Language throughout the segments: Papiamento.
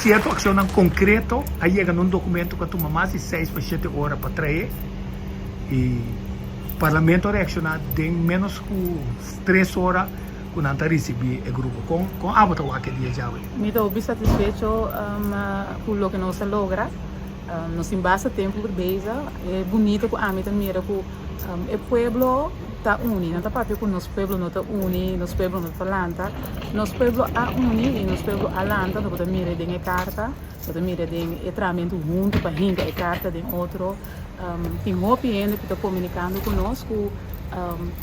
sierto akshonnan konkreto a yega na un dokumento ku a tuma mas di seis pa shete ora pa trae i Parlamento a reakshoná den ménos ku tres ora ku nan ta risibí e grupo. Kon kon abo ta wak e dia djawe? Mi ta hopi satisfecho ku loke nos a logra. Nos tin basta tempu por bezig. E bunito ku ami ta mira ku e pueblo ta uni. Nan ta papia ku nos pueblo no ta uni, nos pueblo no ta lanta. Nos pueblo a uni i nos pueblo a lanta. Bo ta mira den e karta, bo ta mira den e trahamentu huntu pa hinka e karta den otro. Tin hopi hende ku ta komunikando ku nos ku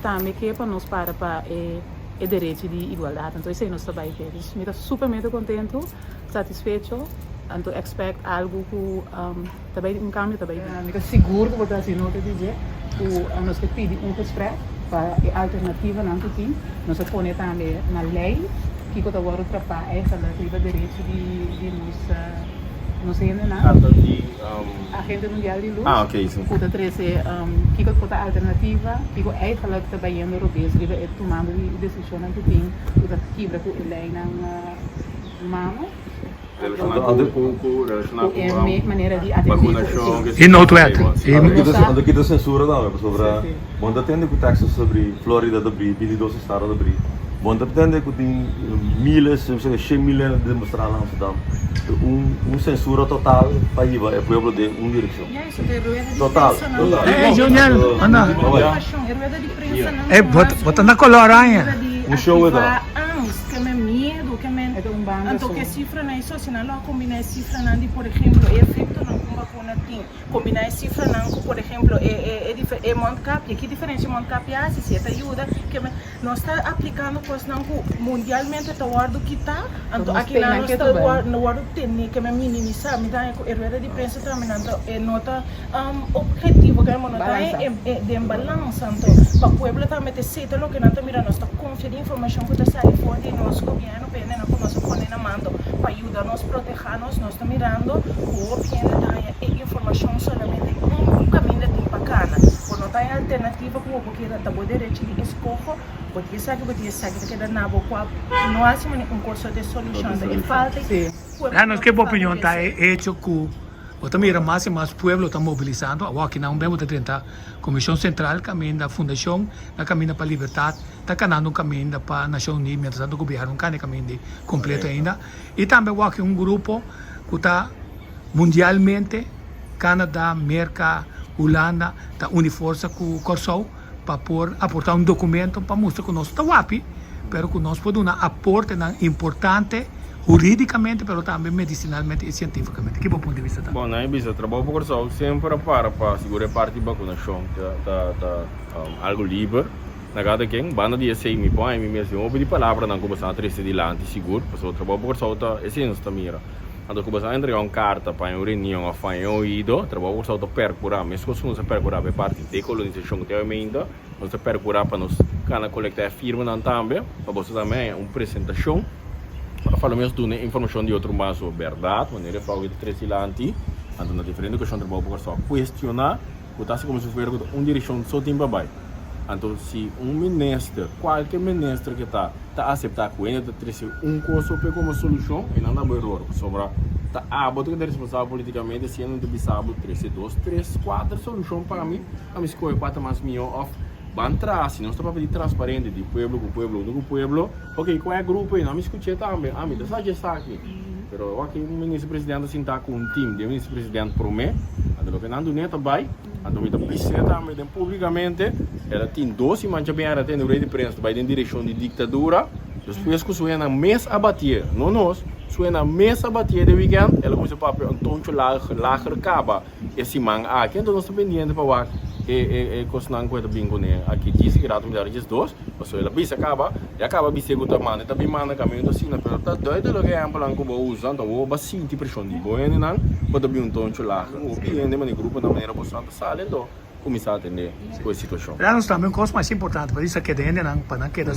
tambe ke pa nos para pa e derechi di igualdat. Anto esei nos ta bai ke. Dus mi ta supermente kontentu, satisfecho, anto expect algu ku ta bai un kambio ta bai bin. Mi ta sigur ku bo ta hasi nota di dje ku nos ke pidi un gesprek pa e alternativanan ku tin. Nos a pone tambe na lei kiko ta wòrdu trapá eigenlijk riba derechi di nos nos hendenan. Carta di Agente Mundial di Luz Ah, ok, si. ku ta trese kiko por ta alternativa, kiko eigenlijk ta bayendo robes riba e tumando di desishonnan ku tin ku ta kibra ku e leinan humano. Relashoná ku ku relashoná Ku ku e me manera di atendé ku vakunashon, e E noodwet. E E Anto kita sensura tambe pasobra Si, si. bo no ta tende ku Texas ta abri, Florida ta abri, 22 estado ta abri. Bo no ta tende ku tin miles, mi sa shen mil hende ta demostrá na Amsterdam. Un un sensura total pa hiba e pueblo den un direkshon. Total, total. Ey Juniel, anda. Ey, bo bo ta na color oraña. Un show e ta. E ta un banda so. Kombiná e sifranan ku, por ehemplo, e e e e mondkapje. Ki diferensia mondkapje hasi? Si e ta yuda, ke men nos ta aplikando kosnan ku mundialmente ta wòrdu kitá, anto Nos aki nan tene nos ke ta ta bai. wòrdu tene, ke men minimisá. Mi ta haña ku e rueda di prensa tambe nan ta e no ta objetivo, ke men no ta Balansa. e e den balansa. Anto pa pueblo tambe ta esei ta loke nan ta mira. Nos ta konfia di informashon ku ta sali for di nos gobièrnu, pa hendenan ku nos a pone na mando pa yuda nos protehá nos. Nos ta mirando ku hopi hende ta haña e informashon solamente un kaminda tin pa kana. Bo no ta haña alternativa ku bo por keda, ta bo derecho di eskoho, bo tin esaki, bo tin esaki, ta keda na bo kua no hasi manera un kos ta e solushon, ta e falta Sí. Ya nos ke bo opinion ta e hecho ku bo ta mira mas i mas pueblo ta mobilisando awor aki nan un bes bo ta drenta Komishon Sentral kaminda Fundashon na Kaminda pa Libertat ta kanando un kaminda pa Nashon Uní mientras tanto gobierno no kanda e kaminda kompleto ainda. I tambe wak un grupo ku ta mundialmente, Canada, Merka, Hulanda, ta uni forsa ku Kòrsou pa por aportá un dokumento pa mustra ku nos ta wapi, pero ku nos por duna aportenan importante hurídikamente pero tambe medisinalmente i sientífikamente. Ki bo punto di bista ta? Bon, nan e bisa trabou pa Kòrsou semper a para pa sigura e parti bakunashon ta ta algu liber. Na kada ken, banda di esei mi por haña mi mes den hopi di palabranan ku boso a trese dilanti sigur, pasobra trabou pa Kòrsou ta esei nos ta mira. Anto ku boso a entregá un karta pa haña un reunion òf pa haña un oido, trabou pa Kòrsou ta perkurá, meskos ku nos a perkurá pa e parti dekolonisashon ku tin awe nos ta perkurá pa nos kana kolektá e firmanan tambe, pa boso tambe haña un presentashon òf alomenos duna e informashon di otro mas so bèrdat, manera e flou ta trese dilanti. Anto na diferente okashon trabou pa Kòrsou a kuestioná ku ta hasi komo si fuera ku ta un direkshon so tin pa bai. Anto si un minister, kualke minister ke ta, ta aseptá ku hende ta trese un kos so p'e komo solushon, e nan ta bo eror. Pasobra ta abo ta keda responsabel politikamente si hende ta bisa bo trese dos, tres, kuater solushon pa mi, pa mi skohe kua ta mas mihó òf ban traha. Si nos ta papia di transparente, di pueblo ku pueblo, huntu ku pueblo, ok, kua e grupo ei? No, mi skuch'é tambe, ami ta sa dje esaki. Pero awor ki un minister presidente ta sintá ku un tim di e minister presidente promé, anto loke nan dun'é ta bai. Anto mi ta bis'é tambe den publicamente, el a tin dos siman cha bin a tende rueda di prensa ta bai den direccion di dictadura, despues cu su hendenan mes a batié, no nos, su hendenan mes a batié den weekend, el a cuminsa papia un toncho lager, lager caba e siman aki, anto nos ta pendiente pa wak e e e cosnan cu e ta bin cune aki djis y rato mi ta djis dos, pasobra el a bisa caba, ya caba bis'é cu ta manda, e ta bin manda caminda asina, pero ta duidelijk e ehempelnan cu bo usa, anto bo ba sinti presion di bo hendenan, bo ta bin un toncho lager. Hopi hende manera gruponan manera boso ta sali anto. kuminsá atendé ku e situashon. Pero nos tambe un kos mas importante pa bisa keda hendenan pa nan keda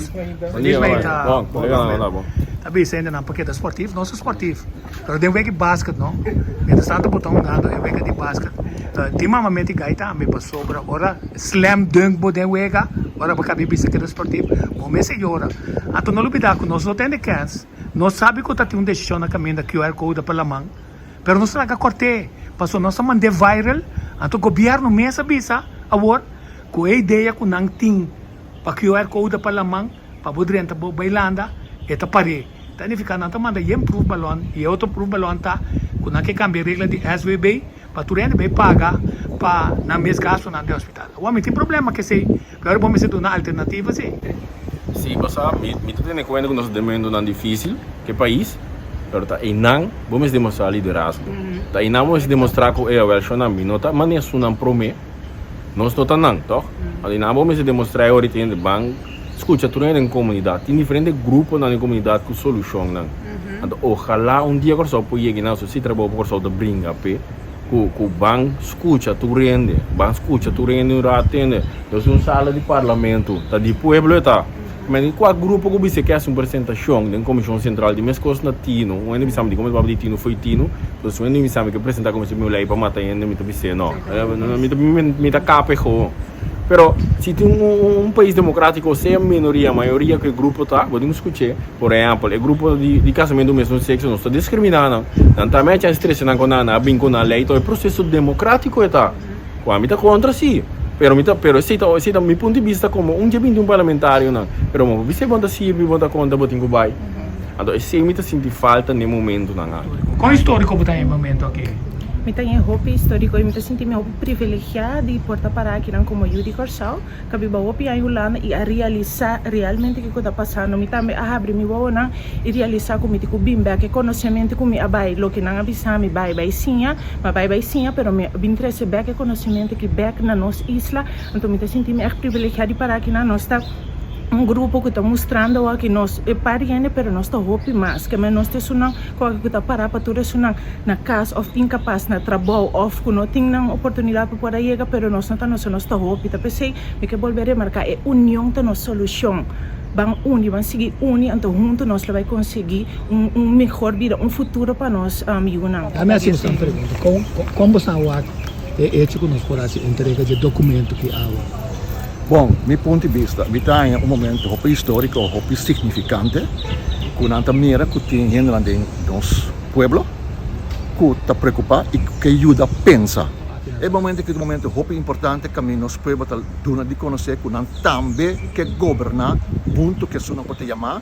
Bon dia, bon, bon. Ta bisa hendenan pa keda sportief, nos ta sportief pero den wega di basket no, mientras tanto bo ta hungando e wega di basket tin mama meti gai tambe pasobra ora slam dunk bo den wega ora bo kabi bisa keda sportief bo mester yora anto no lubida ku nos no tende kens nos sabi ku ta tin un desishon na kaminda QR code pa laman. Pero nos laga corte, pasobra nos a mand'é viral, anto gobierno mes a bisa awor cu e idea cu nan tin pa QR code pa laman pa bo drenta bo bay landa e ta par'é. Ta nifica nan ta manda yen proefballon y e otro proefballon ta cu nan ke cambia e regla di SVB pa tur hende bay paga pa nan mes gastonan den hospital. Awor mi tin problema cu esey, pero bo mester duna alternativa si. Si, bo sa, mi mi ta tene kuenta ku nos ta den momentunan difísil ku e pais, pero ta einan bo mester demostrá liderazgo. Ta einan bo mester demostrá ku e awel shonnan mi no ta manera esunnan promé, nos no ta nan, tòg? Anto einan bo mester demostrá e ora di hende ban skucha tur hende den komunidat. Tin diferente gruponan den komunidat ku solushonnan. Anto ojalá un dia Kòrsou por yega einan, so si trabou pa Kòrsou ta bringa p'e. Ku ku ban skucha tur hende, ban skucha tur hende un rat tende. Nos tin un sala di parlamento, ta di pueblo e ta. Men kua grupo ku bisa ke hasi un presentashon den komishon sentral di meskos na Tino, un hende bisa mi di komo ta papia di Tino fo'i Tino, pues un hende bisa mi ke presenta komo si mi un lei pa mata hende mi ta bis'é no, mi ta mi ta kape gewoon. Pero si tin un pais demokratiko sea minoria mayoria ku e grupo ta, bo tin ku skuch'é. Por ehèmpel, e grupo di kasamentu mesmo sekso nos ta diskriminá nan. Nan tambe a chèns trese nan ku nan, nan a bin ku nan lei. Tok e proseso demokratiko e ta. Ku ami ta kontra si, pero mi ta pero esei ta esei ta mi punto di bista komo un dje binti un parlamentarionan. Pero bo bisa bo ta sirbi, bo ta konta, bo tin ku bai. Anto esei mi ta sinti falta n'e momentunan aki. Kon históriko bo ta den e momento aki? Mi ta den hopi históriko i mi ta sinti mi hopi privilegiá di por ta pará akinan komo yu di Kòrsou. Ta biba hopi aña Hulanda i a realisá realmente kiko ta pasando. Mi tambe a habri mi wowonan i realisá ku mi tin ku bin bèk. E konosementu ku mi a bai, loke nan a bisa mi bai bai siña, mi a bai bai siña, pero mi a bin trese bèk e konosementu aki bèk na nos isla. Anto mi ta sinti mi ègt privilegiá di para akinan. Nos ta un grupo ku ta mustrando awor ki nos e par hende, pero nos ta hopi mas. Keme nos ta esunnan ku aki ku ta para pa tur esunnan na kas òf inkapas na trabou òf ku no tin nan oportunidat pa por a yega, pero nos no ta nos, nos ta hopi. Ta p'esei mi ke bolbe remarká, e union ta nos solushon. Ban uni, ban sigui uni, anto huntu nos lo bai konsegui un un mehor bida, un futuro pa nos yunan. Dame hasi boso un pregunta, kon kon boso a wak e echo ku nos por hasi entrega dje dokumento ki awe? Bon, mi punto di bista, mi ta haña un momento hopi historico, hopi significante, ku nan ta mira ku tin hendenan den nos pueblo ku ta preocupa y ku ke yuda pensa. E momento aki ta un momento hopi importante kaminda nos pueblo ta duna di konosé ku nan tambe ke goberná huntu ku esunnan ku ta yamá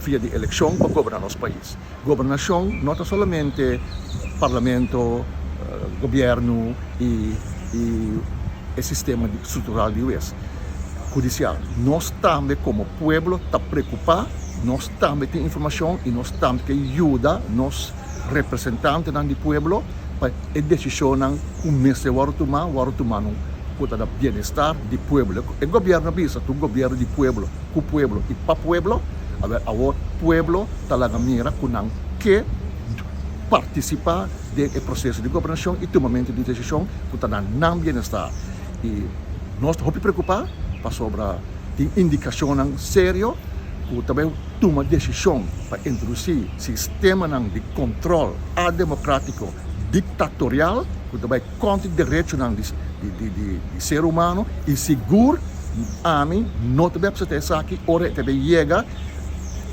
via di elekshon pa goberná nos pais. Gobernashon no ta solamente parlamento, gobièrnu y e sistema struktural di hues hudisial. Nos tambe komo pueblo ta preokupá. Nos tambe tin informashon i nos tambe ke yuda nos representantenan di pueblo pa e desishonnan ku mester wòrdu tumá, wòrdu tumá nun ku ta na bienestar di pueblo. E gobièrnu a bisa ta un gobièrnu di pueblo, ku pueblo i pa pueblo. Awor, awor pueblo ta laga mira ku nan ke partisipá den e proseso di gobernashon i tumamentu di desishon ku ta na nan bienestar. I nos ta hopi preokupá pasobra tin indikashonnan serio ku ta bai tuma desishon pa introdusí sistemanan di kontrol ademokratiko diktatorial ku ta bai kontra di derechonan di di ser humano i sigur ami no ta bai apseptá esaki ora e ta bai yega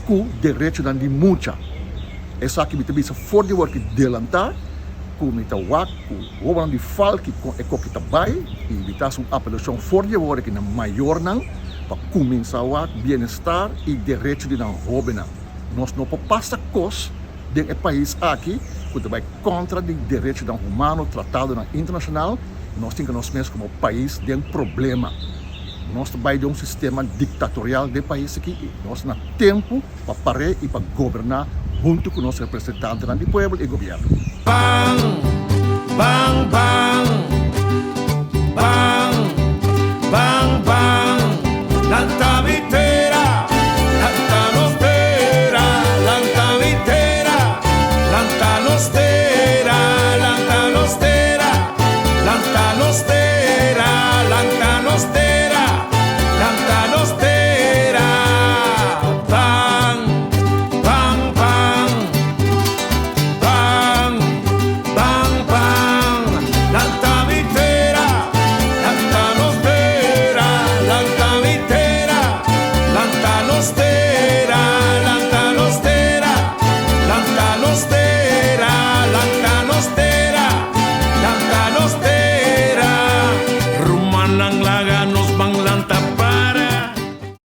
ku derechonan di mucha. Esaki mi ta bisa for di awor ki delantá ku mi ta wak ku hobennan di Falki kon e koki ta bai i mi ta hasi un apelashon for di awor aki na mayornan pa kuminsá wak bienestar i derecho di nan hobennan. Nos no por pasa kos den e pais aki ku ta bai kontra di derechonan humano, tratadonan internashonal. Nos tin ku nos mes komo pais den problema. Nos ta bai den un sistema diktatorial den e pais aki i nos na tempu pa par'é i pa goberná huntu ku nos representantenan di pueblo i gobièrnu. Ban, ban, ban, ban, ban, ban.